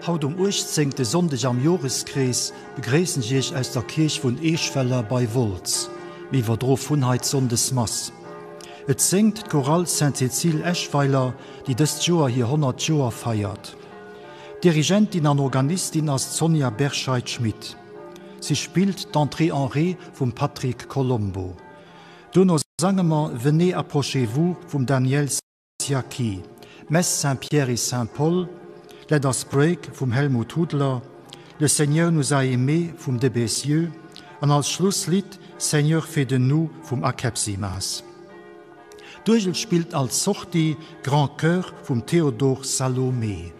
Haut um 18. Sonndeg am Joreskrees begréissen ech Iech aus der Kierch vun Eeschweller bei Wolz. Mir iwwerdroe vun hei d'Sonndesmass. Et séngt d'Chorale Sainte-Cécile Eschweiler, déi dëst Joer hir 100 Joer feiert. Dirigentin an Organistin ass d'Sonja Berscheid-Schmit. Si spillt d'Entrée en ré vum Patrick Colombo. Duerno sange mer Venez, approchez-vous vum Daniel Siaki, Messe Saint-Pierre et Saint-Paul, Let us break vum Helmut Hudler, Le Seigneur nous a aimés vum Debessieux an als Schlusslidd Seigneur fais de nous vum Akepsimas. D'Uergel spillt als Sortie Grand Chœur vum Théodore Salomé.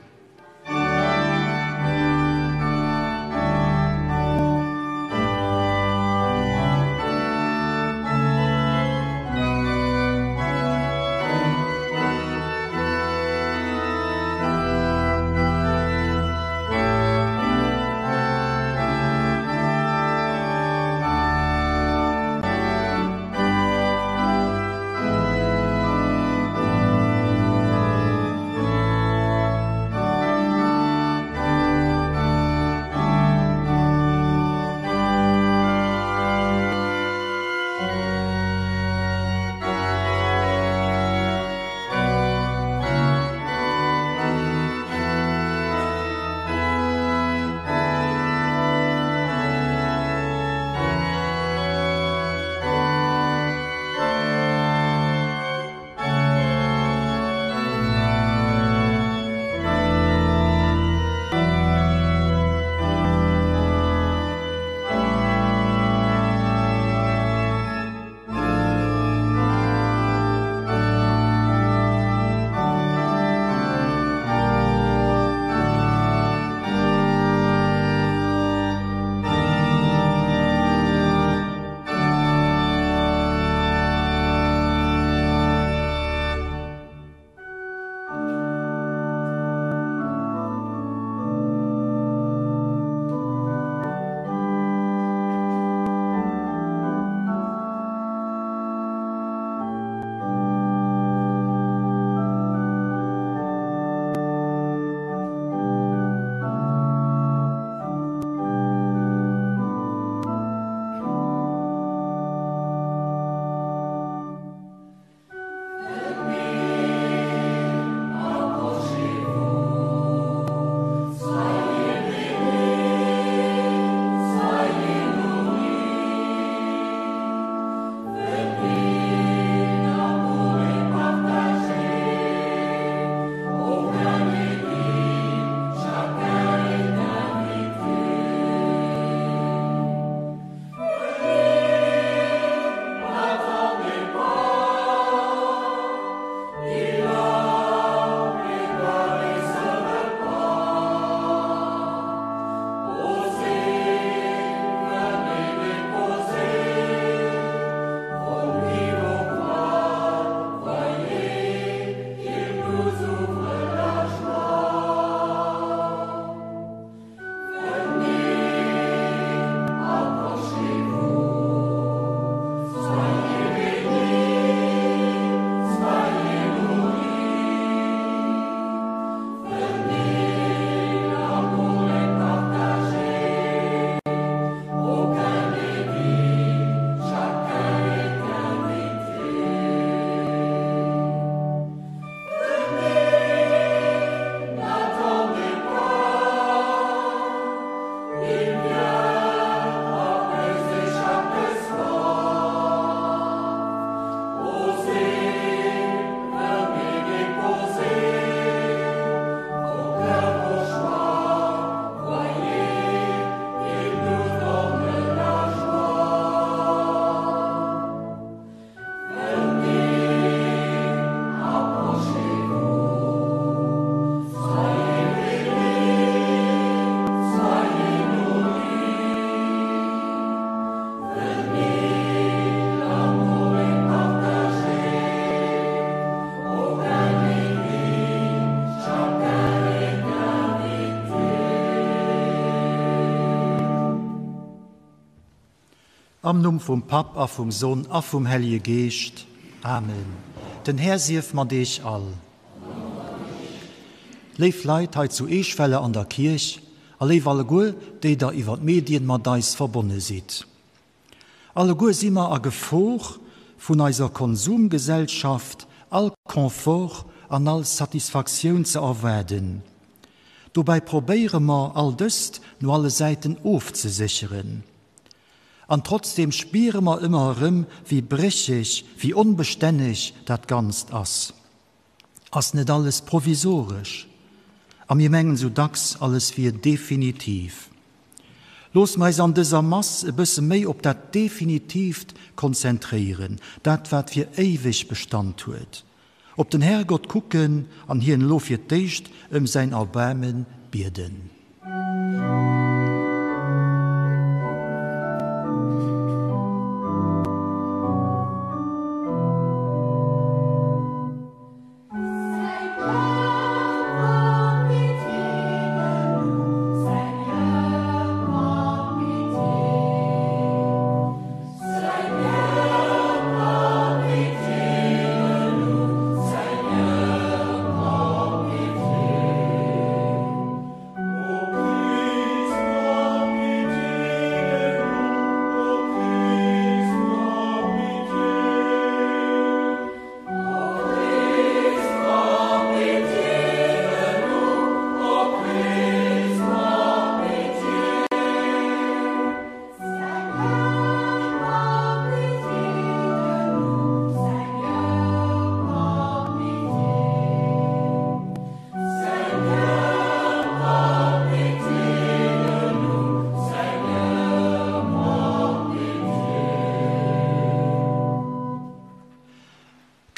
Am Numm vum Papp a vum Sonn a vum Hellje Geescht. Amen. Den Här sief mat Iech all. Léif Leit hei zu Eeschweller an der Kierch a léif alleguer, déi der iwwer d'Medien mat eis verbonne sidd. Alleguer si mer a Gefor, vun eiser Konsumgesellschaft all Confort an all Satisfaktioun ze erwaarden. Dobäi probéiere mer, all dëst no alle Säiten ofzesécheren. An trotzdeem spiere mer ëmmer erëm, wéi brécheg, wéi onbestänneg dat Ganzt ass. Ass net alles provisoresch? A mir mengen sou dacks, alles wier definitiv. Loosse mer eis an dëser Mass e bësse méi op dat Definitiivt konzentréieren, dat wat fir éiweg Bestand huet. Op den Herrgott kucken an hien elo fir d'éischt ëm säin Erbaarme bieden.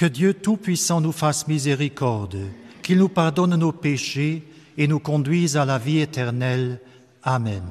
Que Dieu Tout-Puissant nous fasse miséricorde, qu'il nous pardonne nos péchés et nous conduise à la vie éternelle. Amen.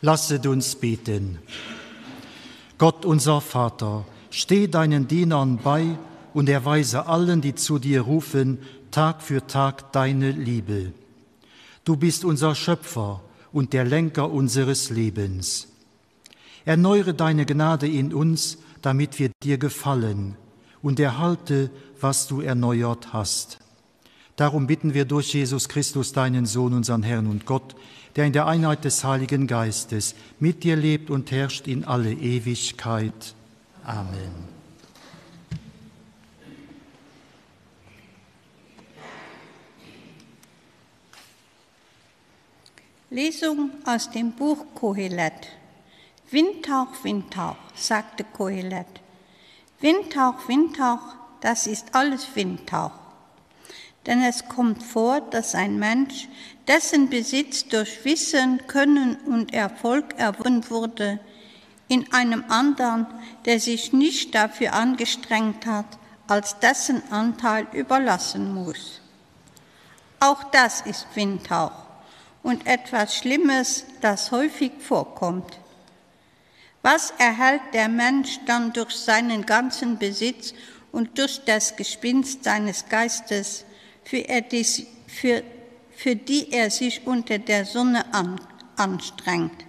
Lasset uns beten. Gott unser Vater, steh deinen Dienern bei und erweise allen, die zu dir rufen, Tag für Tag deine Liebe. Du bist unser Schöpfer und der Lenker unseres Lebens. Erneuere deine Gnade in uns, damit wir dir gefallen. und erhalte, was du erneuert hast. Darum bitten wir durch Jesus Christus, deinen Sohn, unseren Herrn und Gott, der in der Einheit des Heiligen Geistes mit dir lebt und herrscht in alle Ewigkeit. Amen. Lesung aus dem Buch Kohelet. Windhauch, Windhauch, sagte Kohelet. Windhauch, Windhauch, das ist alles Windhauch. Denn es kommt vor, dass ein Mensch, dessen Besitz durch Wissen, Können und Erfolg erworben wurde, in einem anderen, der sich nicht dafür angestrengt hat, als dessen Anteil überlassen muss. Auch das ist Windhauch und etwas Schlimmes, das häufig vorkommt. Was erhält der Mensch dann durch seinen ganzen Besitz und durch das Gespinst seines Geistes, für, er dies, für, für die er sich unter der Sonne an, anstrengt?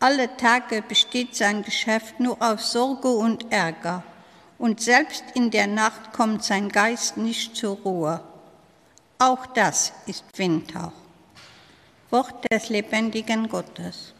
Alle Tage besteht sein Geschäft nur aus Sorge und Ärger, und selbst in der Nacht kommt sein Geist nicht zur Ruhe. Auch das ist Windhauch. Wort des lebendigen Gottes.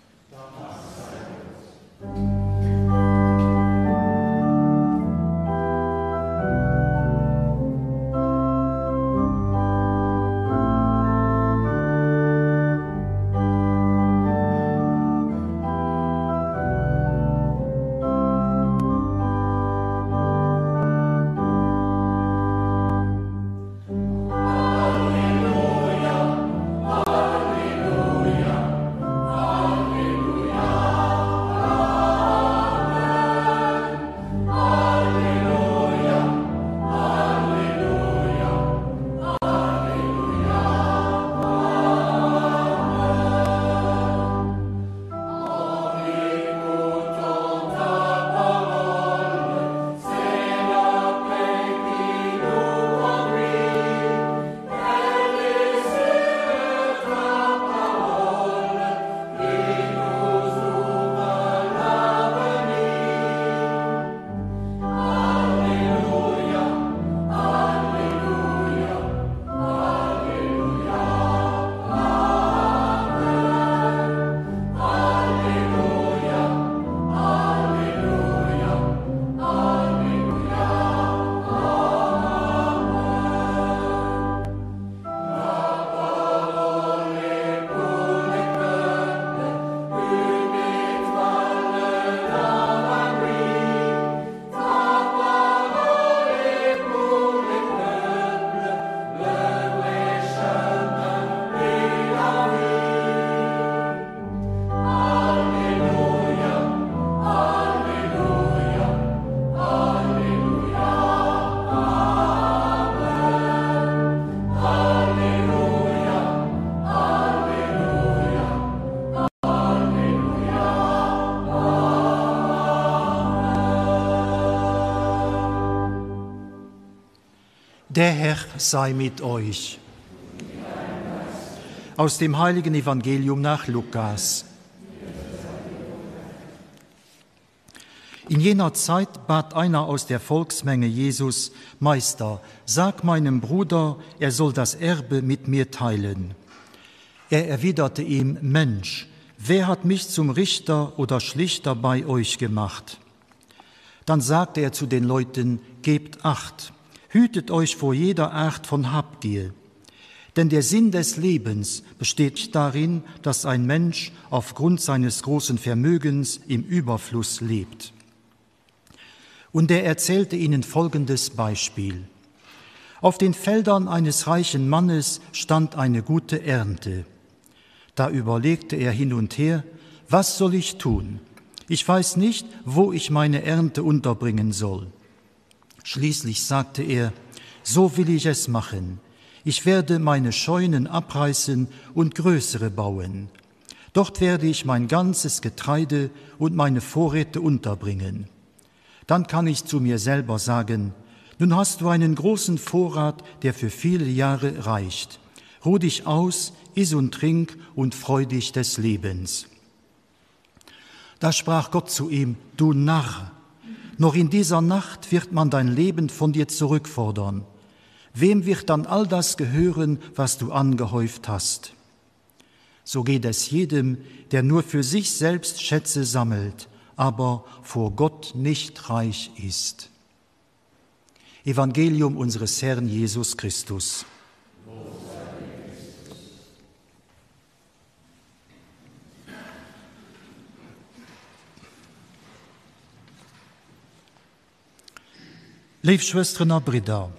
Der Herr sei mit euch. Aus dem heiligen Evangelium nach Lukas. In jener Zeit bat einer aus der Volksmenge Jesus, Meister, sag meinem Bruder, er soll das Erbe mit mir teilen. Er erwiderte ihm, Mensch, wer hat mich zum Richter oder Schlichter bei euch gemacht? Dann sagte er zu den Leuten, Gebt acht, hütet euch vor jeder Art von Habgier. Denn der Sinn des Lebens besteht darin, dass ein Mensch aufgrund seines großen Vermögens im Überfluss lebt. Und er erzählte ihnen folgendes Beispiel. Auf den Feldern eines reichen Mannes stand eine gute Ernte. Da überlegte er hin und her, was soll ich tun? Ich weiß nicht, wo ich meine Ernte unterbringen soll. Schließlich sagte er, so will ich es machen. Ich werde meine Scheunen abreißen und größere bauen. Dort werde ich mein ganzes Getreide und meine Vorräte unterbringen. Dann kann ich zu mir selber sagen, nun hast du einen großen Vorrat, der für viele Jahre reicht. Ruh dich aus, iss und trink und freu dich des Lebens. Da sprach Gott zu ihm, du Narr, Noch in dieser Nacht wird man dein Leben von dir zurückfordern. Wem wird dann all das gehören, was du angehäuft hast? So geht es jedem, der nur für sich selbst Schätze sammelt, aber vor Gott nicht reich ist. Evangelium unseres Herrn Jesus Christus. Léif Schwësteren a Bridder,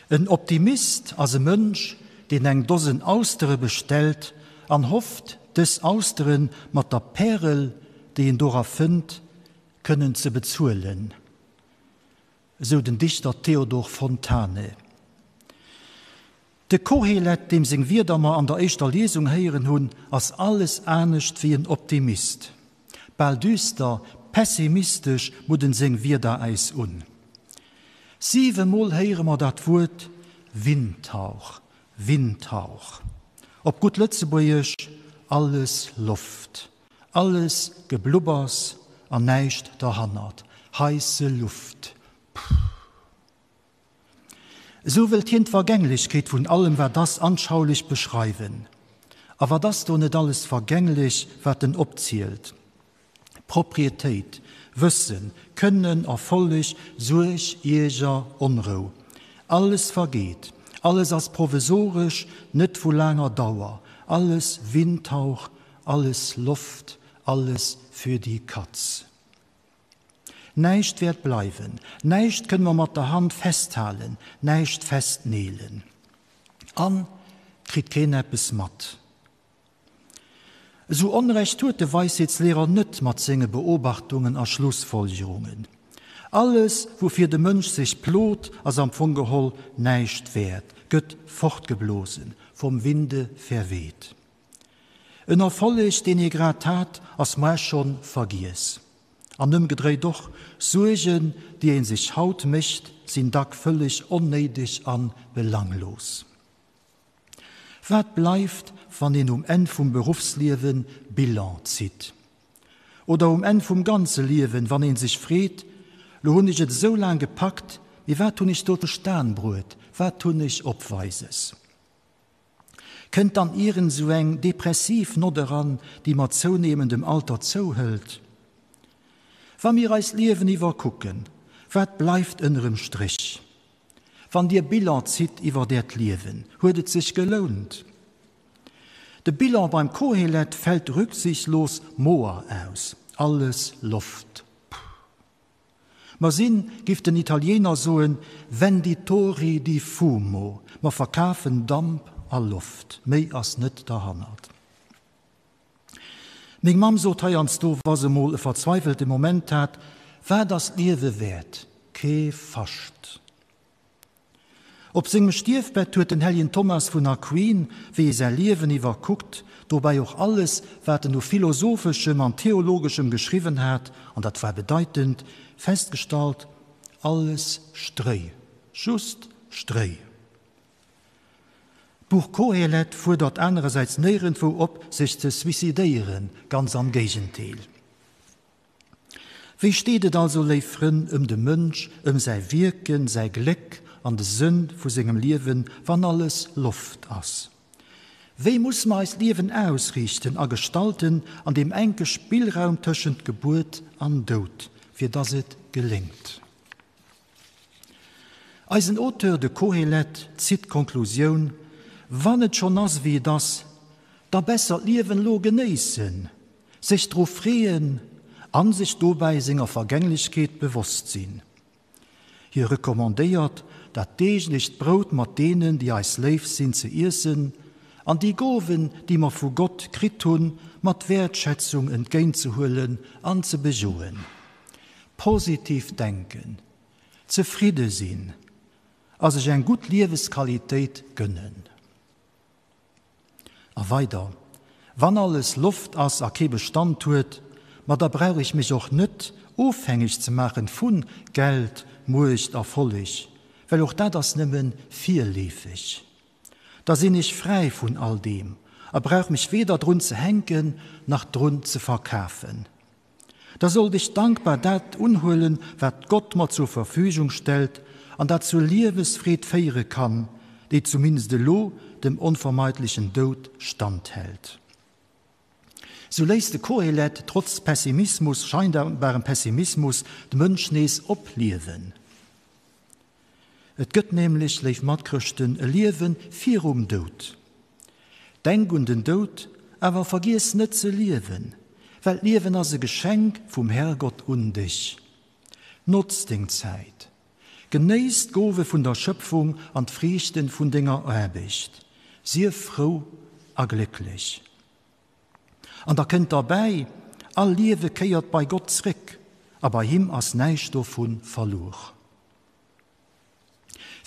en Optimist ass e Mënsch, deen eng Dosen Austere bestellt an hofft, dës Austere mat der Pärel, déi en dora fënnt, kënnen ze bezuelen. Esou den Dichter Theodor Fontane. De Kohelet, deem seng Wierder mer an der éischter Liesung héieren hunn, ass alles anescht wéi en Optimist. Bal düster, pessimistesch mudden seng Wierder äis un. Siwe Mol héiere mer dat Wuert Windhauch, Windhauch. Op gutt Lëtzebuergesch, alles Loft. Alles Geblubbers an näischt derhannert, heisse Luft, pff. Esou wëllt hien d'Vergänglechkeet vun allem wat ass anschaulech beschreiwen. A wat ass do net alles vergänglech, wat en opzielt? Proprietéit, Wëssen, Kënnen, Erfolleg, Suerg, Ierger, Onrou. Alles vergeet, alles ass provesoresch, net vu laanger Dauer, alles Windhauch, Alles Loft, alles für die Katz. Näischt wäert bleiwen, näischt kënne mer mat der Hand festhalen, näischt festneelen. An 't kritt keen eppes mat. Esou Onrecht huet de Weisheetslehrer net mat senge Beobachtungen a Schlussfolgerungen. Alles, woufir de Mënsch sech plot, ass am Fong geholl näischt wäert, gëtt fortgeblosen, vom Winde verweht. En Erfolleg, deen ee grad hat, ass muar schonn vergiess. An ëmgedréit och, Suergen, déi ee sech haut mécht, sinn dack vëlleg onnéideg an belanglos. Wat bleift, wann een um Enn vum Beruffsliewen Bilan zitt? Oder um Enn vum ganze Liewen, wann ee sech freet, Lo hunn ech et esou laang gepackt, mee wat hunn ech do zustan bruet, wat hunn ech opweises? Kënnt dann iergend sou eng depressiv Nott eran, déi mat zounehmendem Alter zouhëlt? Wa mir eist Liewen iwwer kucken, wat bleift ënnerem Stréch? Wann Dir Bilan zitt iwwert Äert Liewen, huet et sech gelount? De Bilan beim Kohelet fält rücksichtslos moer aus, alles Loft. Puh. Mer sinn, giff den Italiener soen, venditori di fumo, mer verkafen Damp a Loft, méi ass net derhannert. Meng Mamm sot heiansdo, wa se mol e verzweifelte Moment hat, Wat ass d'Liewe wäert? Kee Fascht. Op sengem Stierfbett huet den Helljen Thomas vun Aquin, wéi e säi Liewen iwwerkuckt, dobäi och alles, wat en u Philosopheschem an Theologeschem geschriwwen hat, an dat war bedeitend, festgestallt, Alles Stréi, just Stréi. D'Buch Kohelet fuerdert anerersäits néierendwou op, sech ze suicidéieren, ganz am Géigendeel. Wéi steet et also, léif Frënn, ëm de Mënsch, ëm säi Wierken, säi Gléck an de Sënn vu sengem Liewen, wann alles Loft ass? Wéi musse mer eist Liewen ausriichten a gestalten an deem enke Spillraum tëschent Gebuert an Doud, fir dass et geléngt? Eisen Auteur, de Kohelet, zitt d'Konklusioun, Wann et schonn ass ewéi et ass, da besser d'Liewen elo genéissen, sech dru freeën an sech dobäi senger Vergänglechkeet bewosst sinn. Hie recommandéiert, dat deeglecht Brout mat deenen, déi eis léif sinn, ze iessen an déi Gowen, déi mer vu Gott kritt hunn, mat Wäertschätzung entgéintzehuelen an ze bejoen. Positiv denken, zefridde sinn a sech eng gutt Liewesqualitéit gënnen. A weider, Wann alles Loft ass a kee Bestand huet, ma da brauch ech mech och net ofhängeg ze maachen vu Geld, Muecht, Erfolleg, well och dat ass nëmme virleefeg. Da sinn ech fräi vun all deem a brauch mech weder drun ze hänken nach drun ze verkafen. Da sollt ech dankbar dat unhuelen, wat Gott mer zur Verfügung stellt an dat zur Liewesfreed féiere kann, déi zumindest elo dem onvermeidlechen Doud standhält. Sou léisst de Kohelet trotz Pessimismus, scheinbarem Pessimismus, de Mënsch nees opliewen. Et gëtt nämlech, léif Matchrëschten, e Liewe virum Doud. Denk un den Doud, awer vergiess net ze liewen, well d'Liewen ass e Geschenk vum Herrgott un dech. Notz deng Zäit. Genéiss d'Gowe vun der Schëpfung an d'Friichten vun denger Aarbecht. Sief frou a glécklech. An da kënnt derbäi, All Liewe kéiert bei Gott zréck, a bei him ass näischt dovu verluer.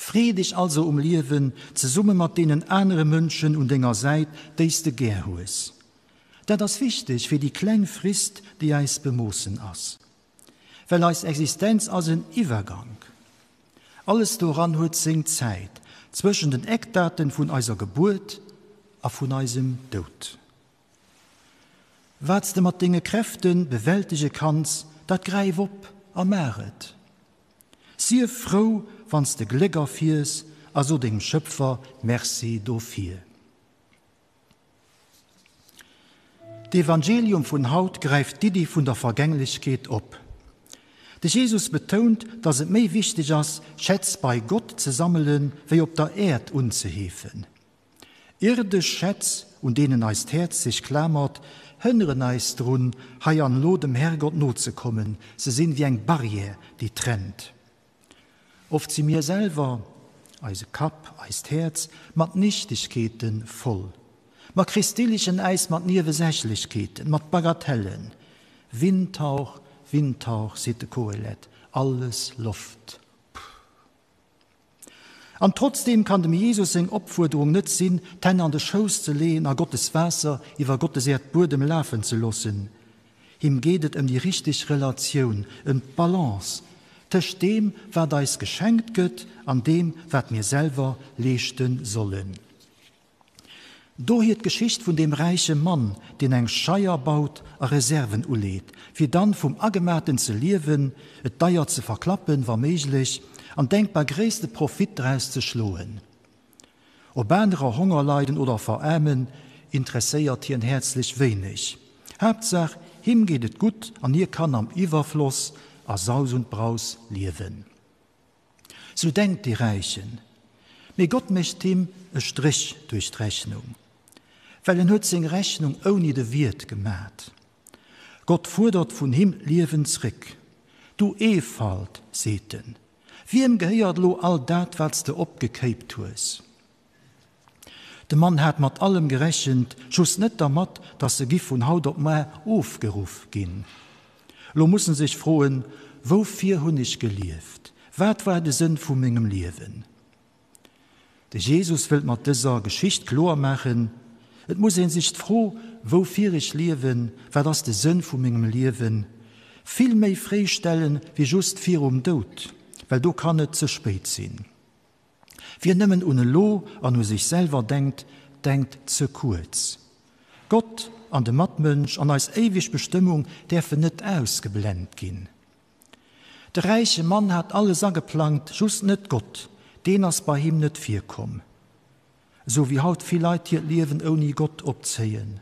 Free dech also um Liewen, zesumme mat deenen anere Mënschen un denger Säit, déi s de gär hues. Dat ass wichteg fir déi kleng Frist, déi eis bemoossen ass. Well eis Existenz ass en Iwwergank. Alles doran huet seng Zäit, zwëschen den Eckdaten vun eiser Gebuert a vun eisem Doud. Wat s de mat denge Kräfte bewältege kanns, dat gräif op a maach et. Sief frou, wann s de Gléck erfiers a so dengem Schëpfer Merci dofir. D'Evangelium vun haut gräift d'Iddi vun der Vergänglechkeet op. De Jesus betount, datt et méi wichteg ass, Schätz bei Gott ze sammelen, wéi op der Äerd unzeheefen. Irdesch Schätz, un deenen eist Häerz sech klamert, hënneren eis drun, hei an elo dem Herrgott nozekommen, se sinn wéi eng Barrière, déi trennt. Oft si mir selwer, eise Kapp, eist Häerz, mat Nichtegkeete voll. Mer kristillegen äis mat Niewesächlechkeeten, mat Bagatellen. Windhauch, Windhauch, seet de Kohelet, alles Loft. Puh. An trotzdeem kann dem Jesus seng Opfuerderung net sinn, d'Hänn an de Schouss ze leeën a Gottes Waasser iwwer Gottes Äerdbuedem lafen ze loossen. Him geet et ëm déi richteg Relatioun, ëm d'Balance tëscht deem, wat eis geschenkt gëtt, an deem, wat mir selwer leeschte sollen. Dohier d'Geschicht vun deem räiche Mann, deen eng Scheier baut a Reserven uleet, fir dann vum Agematen ze liewen, et deier ze verklappen, wa méiglech, an denkbar gréisste Profit draus ze schloen. Ob anerer Honger leiden oder veraarmen, interesséiert hien häerzlech wéineg. Haaptsaach, him geet et gutt an hie kann am Iwwerfloss a Saus und Braus liewen. Sou denkt dee Räichen. Mee Gott mécht him e Stréch duerch d'Rechnung, well en huet seng Rechnung ouni de Wiert gemat. Gott fuerdert vun him d'Liewen zréck. Du Eefalt, seet en, wiem gehéiert elo all dat, wat s de opgekéipt hues? De Mann hat mat allem gerechent, just net dermat, dass e giff vun haut op muar ofgeruff ginn. Lo muss en sech froen, Woufir hunn ech gelieft? Wat war de Sënn vu mengem Liewen? De Jesus wëllt mat dëser Geschicht kloer maachen, Et muss een sech d'Fro, Woufir ech liewen, wat ass de Sënn vu mengem Liewen? vill méi fréi stellen, wéi just virum Doud, well do kann et ze spéit sinn. Wien nëmmen un elo an u sech selwer denkt, denkt ze kuerz. Gott an de Matmënsch an eis éiweg Bestëmmung däerfen net ausgeblent ginn. De räiche Mann hat alles ageplangt, just net Gott, deen ass bei him net virkomm. Esou wéi haut vill Leit hiert Liewen ouni Gott opzéien.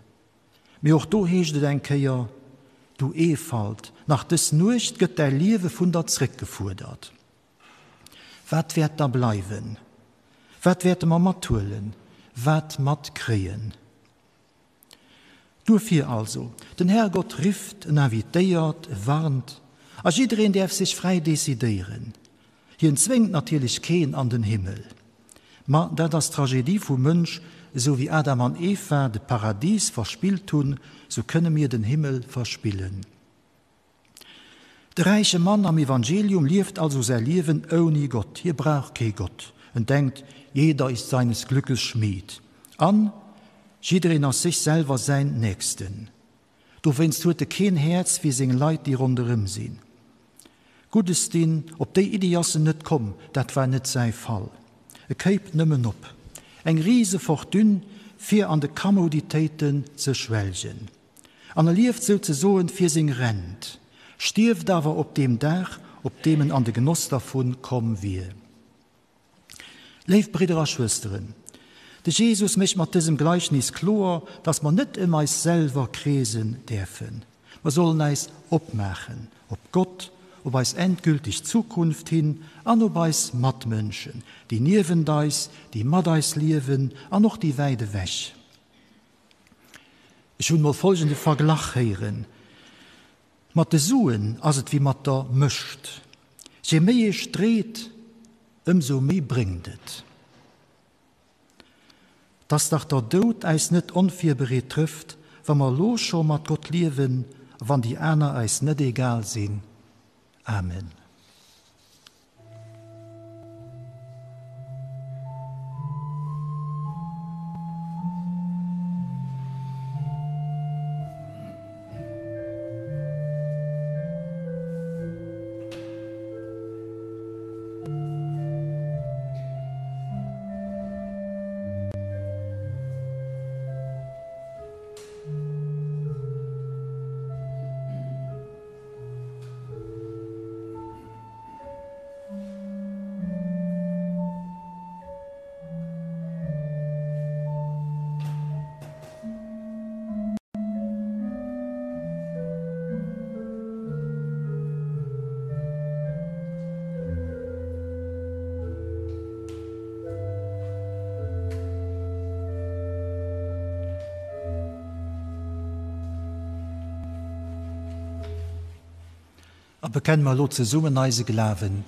Mee och do heescht et eng Kéier, Du Eefalt, nach dës Nuecht gëtt däi Liewe vun der zréckgefuerdert. Wat wäert da bleiwen? Wat wäerte mer mathuelen? Wat matkréien? Duerfir also, den Herrgott rifft, en invitéiert, e warnt, a jiddereen däerf sech fräi decidéieren. Hien zwéngt natierlech keen an den Himmel. Ma dat ass d'Tragedie vum Mënsch, esou wéi Adam an Eva de Paradis verspillt hunn, sou kënne mir den Himmel verspillen. De räiche Mann am Evangelium lieft also säi Liewen ouni Gott. Hie brauch kee Gott. En denkt, Jeder ist seines Glückes Schmied. An, Jiddereen ass sech selwer säin Nächsten. Dowéinst huet e keen Häerz fir seng Leit, déi ronderëm sinn. Guddes dinn, op déi Iddi ass en net komm, dat war net säi Fall. E kéipt nëmmen op. Eng rise Fortune, fir an de Kamouditéiten ze schwelgen. An e lieft souzesoen fir seng Rent. Stierft awer op deem Dag, op deem en an de Genoss dervun komm wier. Léif Bridder a Schwësteren, de Jesus mécht mat dësem Gleichnis kloer, dass mer net ëm eis selwer kreesen däerfen. Mer sollen äis opmaachen op Gott, op eis endgültig Zukunft hin an op eis Matmënschen, déi niewent eis, déi mat eis liewen an och déi wäit ewech. Ech hunn mol folgende Verglach héieren, Mat de Suen ass et wéi mat der Mëscht, je méi ee street, ëmsou méi bréngt et. Dass dach der Doud äis net onvirbereet trëfft, wa mer elo scho mat Gott liewen a wann déi aner äis net egal sinn. Amen. A bekenne mer elo zesummen eise Glawen.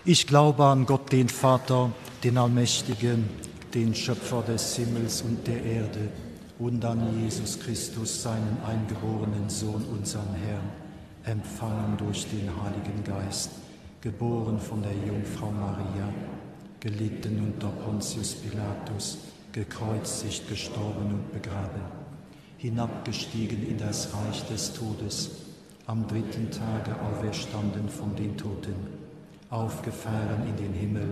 Ich glaube an Gott, den Vater, den Allmächtigen, den Schöpfer des Himmels und der Erde, und an Jesus Christus, seinen eingeborenen Sohn, unseren Herrn, empfangen durch den Heiligen Geist, geboren von der Jungfrau Maria, gelitten unter Pontius Pilatus, gekreuzigt, gestorben und begraben, hinabgestiegen in das Reich des Todes, am dritten Tage auferstanden von den Toten, aufgefahren in den Himmel,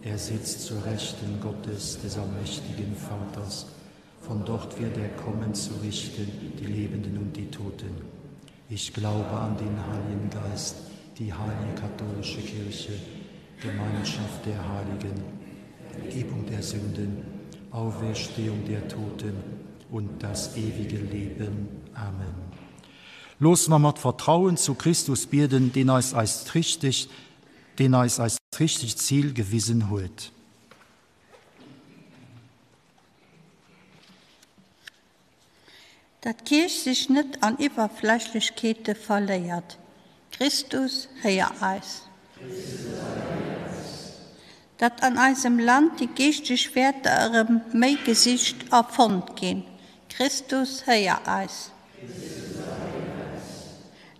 er sitzt zur Rechten Gottes des allmächtigen Vaters, von dort wird er kommen zu richten die Lebenden und die Toten. Ich glaube an den Heiligen Geist, die heilige katholische Kirche, Gemeinschaft der Heiligen, Gebung der Sünden, Auferstehung der Toten und das ewige Leben. Amen. Loosse mer mat Vertrauen zu Christus bieden, deen eis eist richtegt, deen eis eist richtegt Zil gewisen huet. Datt d'Kierch sech net an Iwwerflächlechkeete verléiert. Christus, héier eis. Datt an eisem Land déi geeschteg Wäerter erëm méi gesicht a fonnt ginn. Christus, héier eis.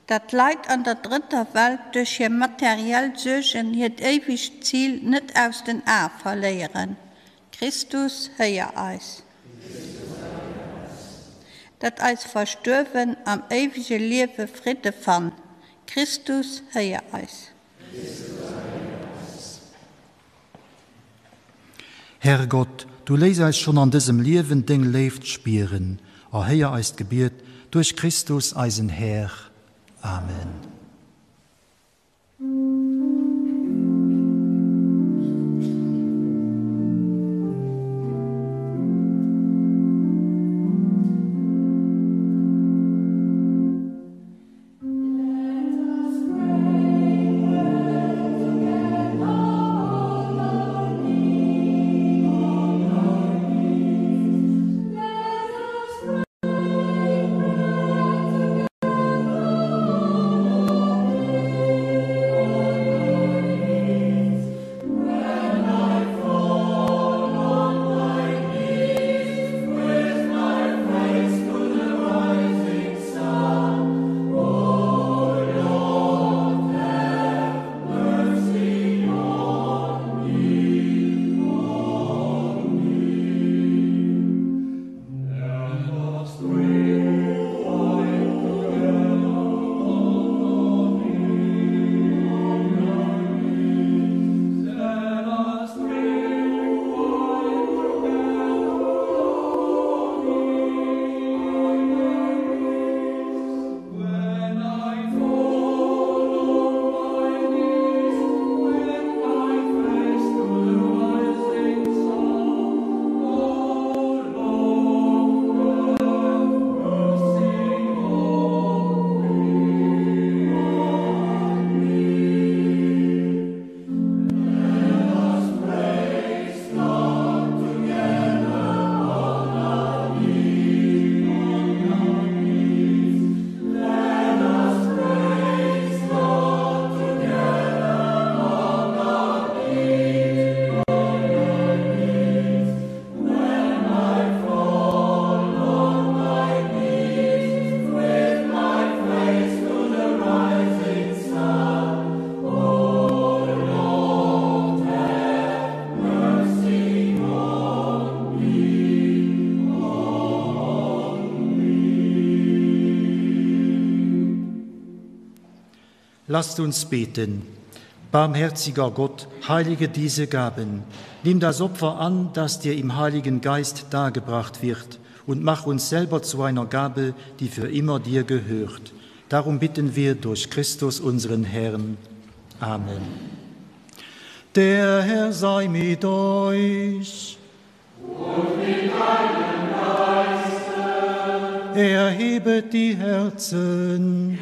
Datt d'Leit an der Drëtter Welt duerch hir materiell Suergen hiert éiwegt Zil net aus den Ae verléieren. Christus, héier eis. Datt eis Verstuerwen am éiwege Liewe Fridde fannen. Christus, héier eis. Herrgott, du léiss eis schonn an dësem Liewen deng Léift spieren. Erhéier eist Gebiet duerch Christus, eisen Här. Amen. Lasst uns beten. Barmherziger Gott, heilige diese Gaben. Nimm das Opfer an, das dir im Heiligen Geist dargebracht wird, und mach uns selber zu einer Gabe, die für immer dir gehört. Darum bitten wir durch Christus unseren Herrn. Amen. Der Herr sei mit euch. Und mit deinem Geiste. Erhebet die Herzen.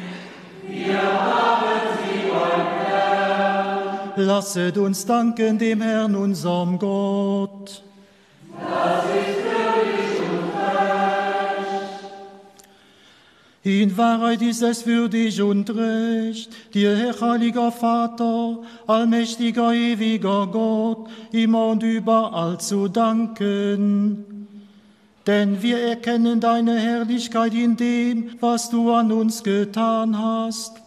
Wir haben sie beim Herrn. Lasset uns danken dem Herrn, unserem Gott. Das ist würdig und recht. In Wahrheit ist es würdig und recht, dir, Herr heiliger Vater, allmächtiger, ewiger Gott, immer und überall zu danken. Denn wir erkennen deine Herrlichkeit in dem, was du an uns getan hast.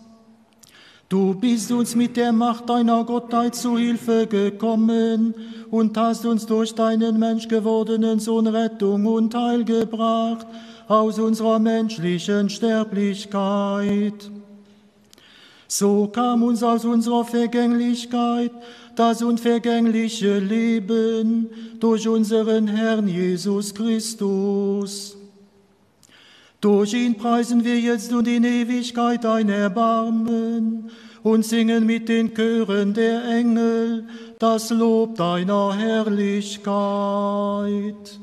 Du bist uns mit der Macht deiner Gottheit zu Hilfe gekommen und hast uns durch deinen menschgewordenen Sohn Rettung und Heil gebracht aus unserer menschlichen Sterblichkeit. So kam uns aus unserer Vergänglichkeit das unvergängliche Leben durch unseren Herrn Jesus Christus. Durch ihn preisen wir jetzt und in Ewigkeit dein Erbarmen und singen mit den Chören der Engel das Lob deiner Herrlichkeit.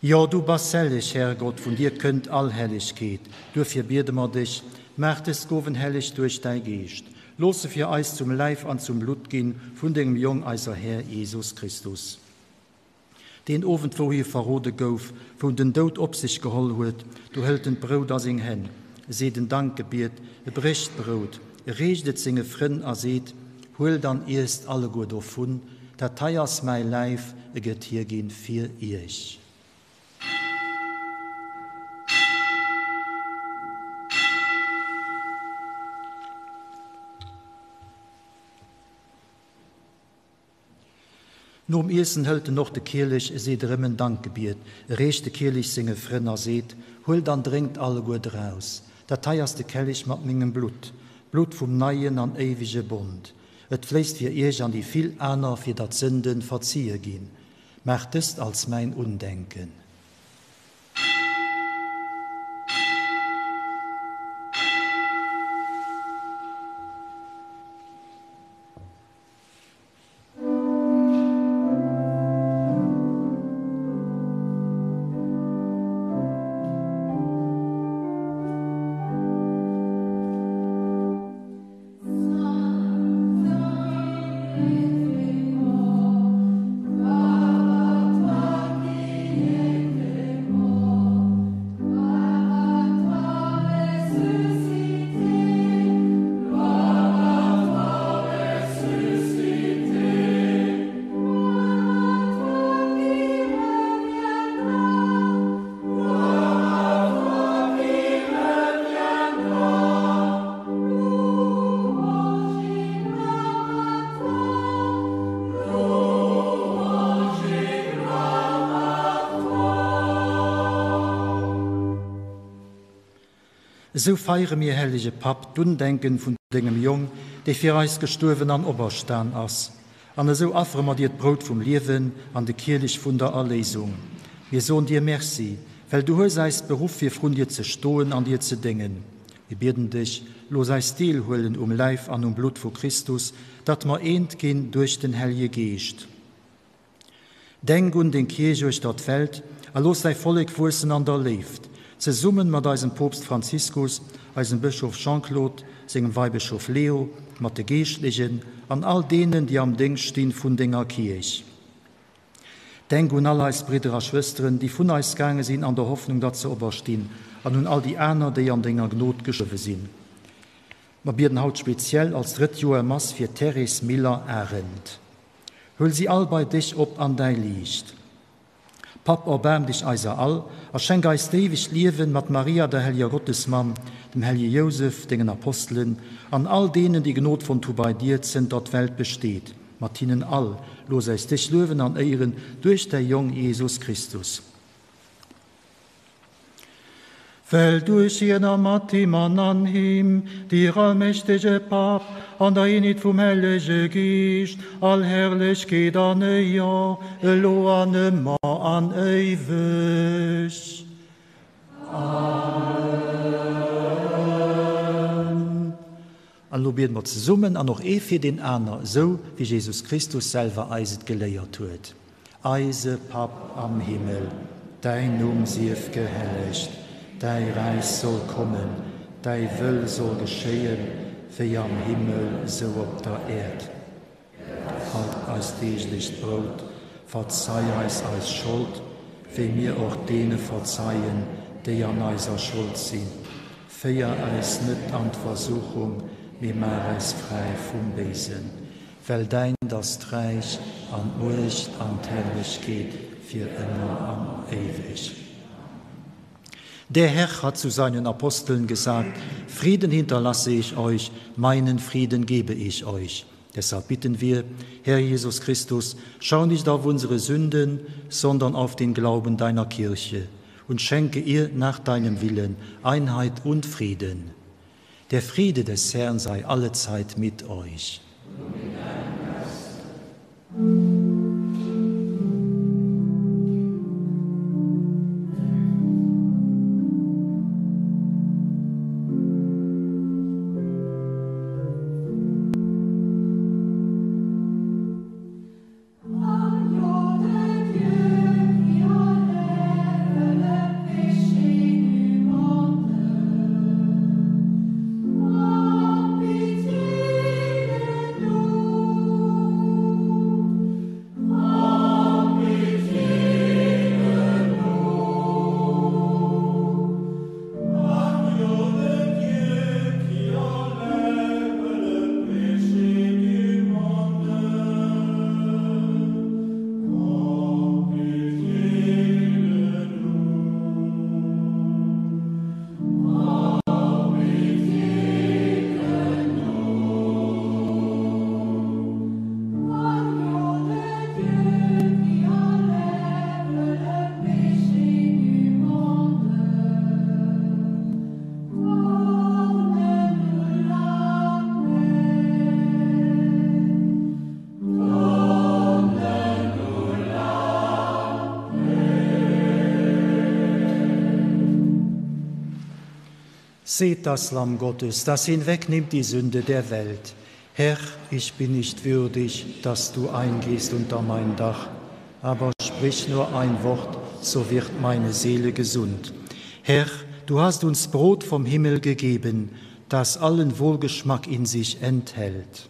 Jo, du bass helleg, Herrgott, vun dir kënnt all Hellegkeet. Duerfir biede mer dech, Maach dës Gowen helleg duerch däi Geescht. Looss se fir eis zum Läif an zum Blutt ginn vun dengem Jong, eiser Här Jesus Christus. Deen Owend, wou hie verrode gouf, wou en den Doud op sech geholl huet, do hëlt en d'Brout a seng Hänn, e seet en Dankgebiet, e brécht d'Brout, e reecht et senge Frënn a seet, Huelt an iesst alleguer dovun, dat hei ass mäi Läif, e gëtt hierginn fir iech. Nom Iessen hëlt en och de Kielech, e seet erëm en Dankgebiet, e reecht de Kielech senge Frënn a seet, Huelt an drénkt alleguer draus, dat hei ass de Kellich mat mengem Blutt, d'Blutt vum neien an éiwege Bond. Et fléisst fir iech an déi vill aner, fir datt d'Sënde verzie ginn. Maacht dëst als mäin Undenken. Esou feiere mir, hellege Papp, d'Undenken vun dengem Jong, dee fir eis gestuerwen an operstan ass. An esou affere mer dir d'Brout vum Liewen an de Kielich vun der Erléisung. Mir soen dir Merci, well du hues äis beruff fir vrun dir ze stoen an dir ze déngen. Mir bieden dech, looss äis deelhuelen um Läif an um Blutt vu Christus, datt mer eent ginn duerch den Hellje Geescht. Denk un deng Kierch uechter d'Welt a looss däi Vollek wuessen an der Léift, zesummen mat eisem Poopst Franziskus, eisem Bëschof Jean-Claude, sengem Weibëschof Leo, mat de Geeschtlechen an all deenen, déi am Déngscht stinn vun denger Kierch. Denk un all eis Bridder a Schwësteren, déi vun eis gaange sinn an der Hoffnung, datt se operstinn, an un all déi aner, déi an denger Gnod gestuerwe sinn. Mer bieden haut speziell als drëtt Joer Mass fir d'Thérèse Miller-Arendt. Huel si all bei dech op an däi Liicht. Papp, erbaarm dech eiser all a schenk eis d'éiwegt Liewen mat Maria, der helleger Gottesmamm, dem hellege Jousef, dengen Apostelen an all deenen, déi Gnod fonnt hu bei dir, zënter d'Welt besteet. Mat hinnen all, looss eis dech luewen an éieren duerch däi Jong Jesus Christus. Well duerch hien a mat him an an him, dir allmächtege Papp, an der Eenheet vum Hellege Geescht, all Herrlechkeet an Éier, elo an ëmmer an éiweg. Amen. An elo biede mer zesummen an och ee fir deen aner, esou wéi Jesus Christus selwer eis et geléiert huet. Eise Papp am Himmel, däin Numm sief gehellegt, däi Räich soll kommen, däi Wëll soll geschéien, wéi am Himmel, sou op der Äerd. Haut eist deeglecht Brout. Verzei eis eis Schold, wéi mir och deene verzeien, déi an eiser Schold sinn. Féier eis net an d'Versuchung, mee maach eis fräi vum Béisen. Well däint ass d'Räich an d'Muecht an d'Herrlechkeet fir ëmmer an éiweg. Der Herr hat zu seinen Aposteln gesagt, Frieden hinterlasse ich euch, meinen Frieden gebe ich euch. Deshalb bitten wir, Herr Jesus Christus, schau nicht auf unsere Sünden, sondern auf den Glauben deiner Kirche und schenke ihr nach deinem Willen Einheit und Frieden. Der Friede des Herrn sei allezeit mit euch. Und mit deinem Geist. Seht das Lamm Gottes, das hinwegnimmt die Sünde der Welt. Herr, ich bin nicht würdig, dass du eingehst unter mein Dach, aber sprich nur ein Wort, so wird meine Seele gesund. Herr, du hast uns Brot vom Himmel gegeben, das allen Wohlgeschmack in sich enthält.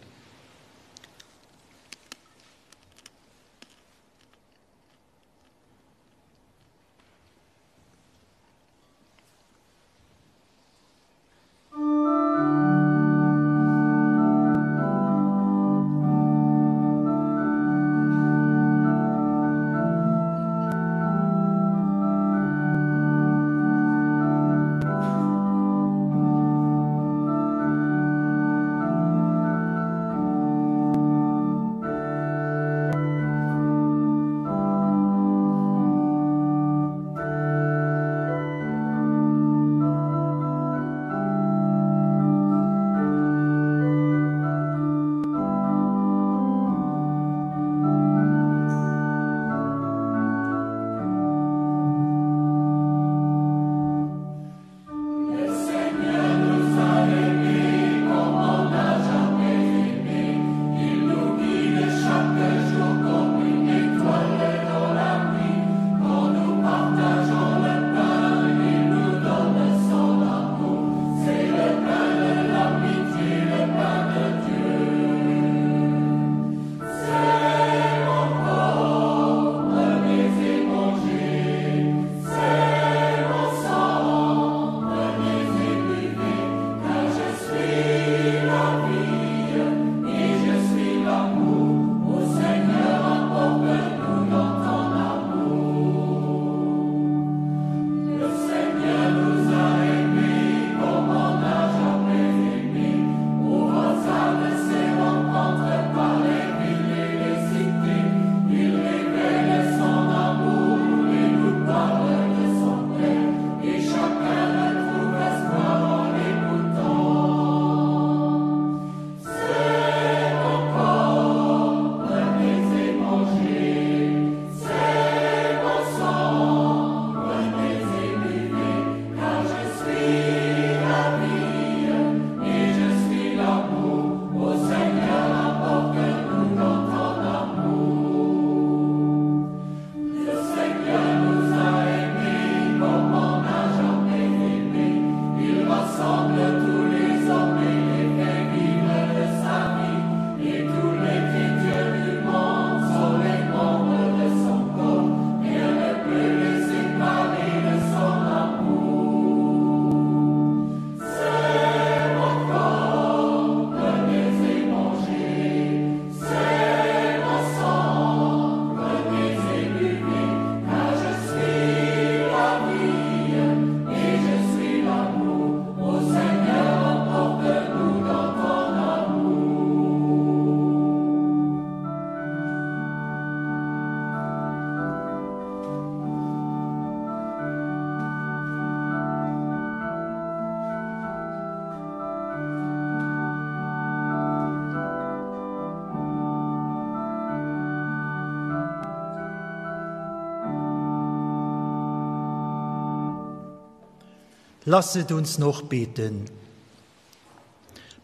Lasset uns noch beten.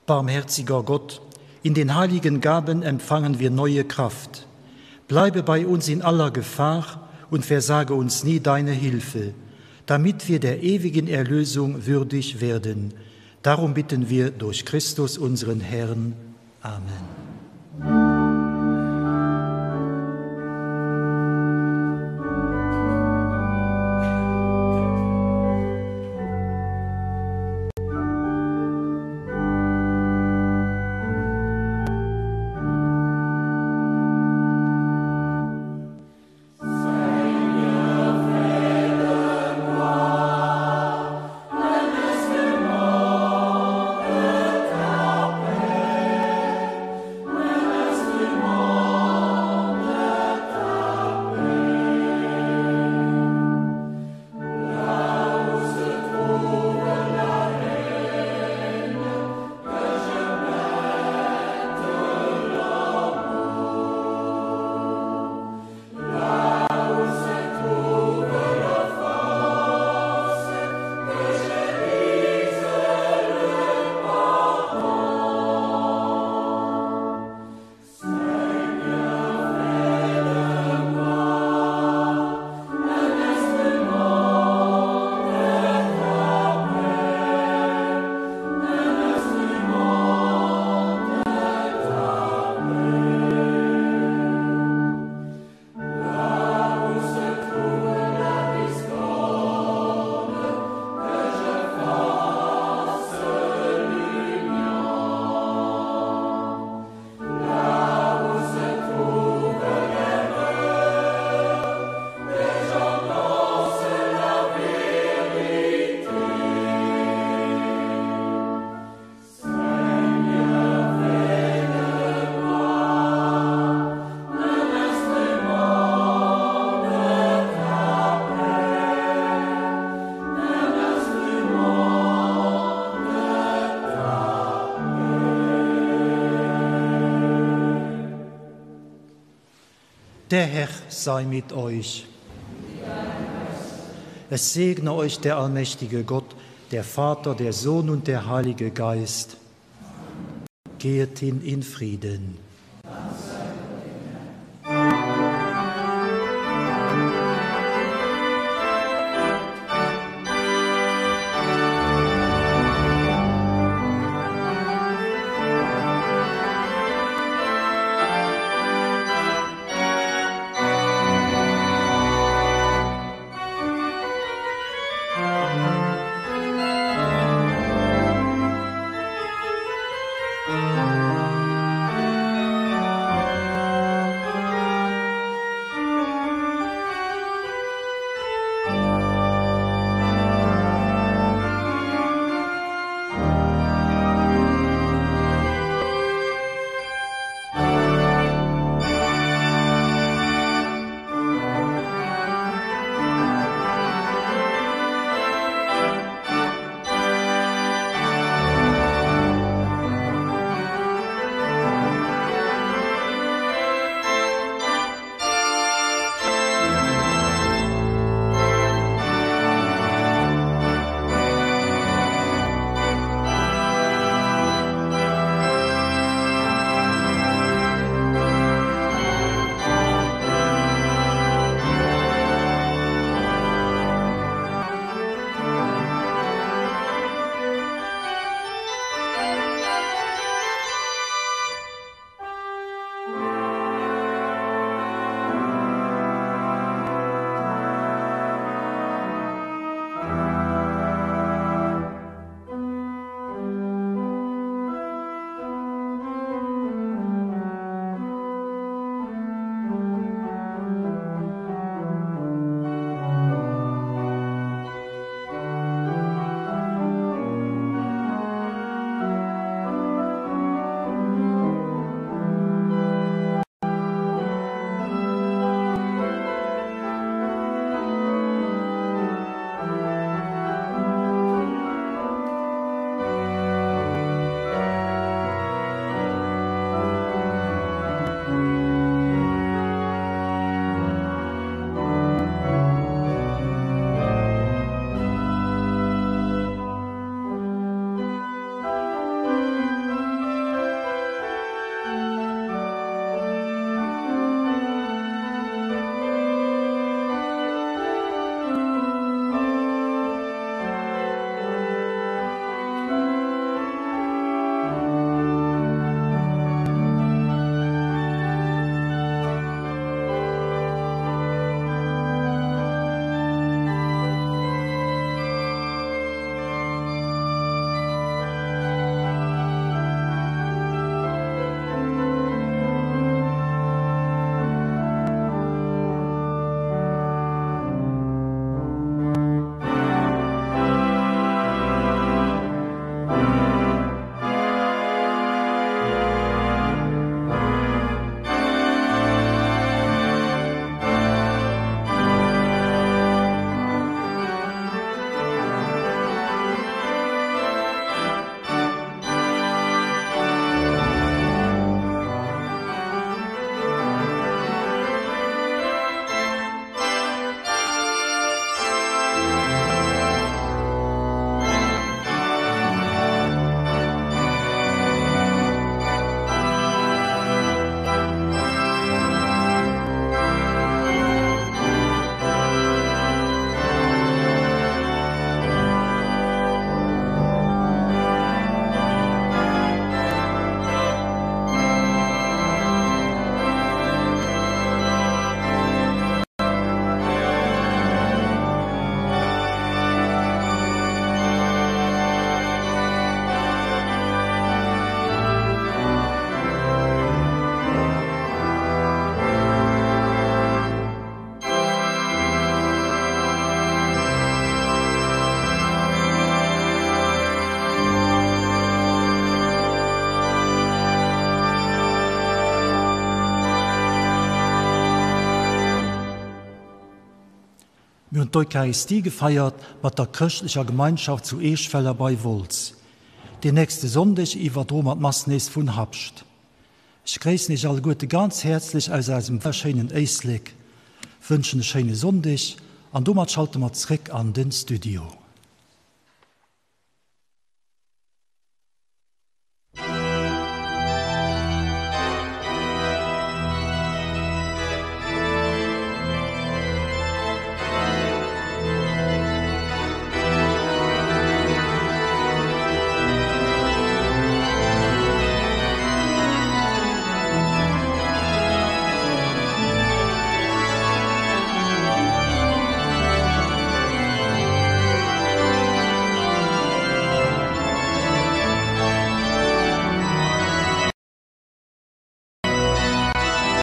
Barmherziger Gott, in den heiligen Gaben empfangen wir neue Kraft. Bleibe bei uns in aller Gefahr und versage uns nie deine Hilfe, damit wir der ewigen Erlösung würdig werden. Darum bitten wir durch Christus unseren Herrn. Amen. Der Herr sei mit euch. Es segne euch der allmächtige Gott, der Vater, der Sohn und der Heilige Geist. Gehet hin in Frieden. d'Eucharistie gefeiert mat der chrëschtlecher Gemeinschaft zu Eeschweller bei Wolz. Deen nächste Sonndeg iwwerdroe mer d'Mass nees vun Habscht. Ech gréissen Iech alleguerte ganz häerzlech aus eisem wonnerschéinen Éislek, wënschen e schéine Sonndeg an domat schalte mer zréck an den Studio.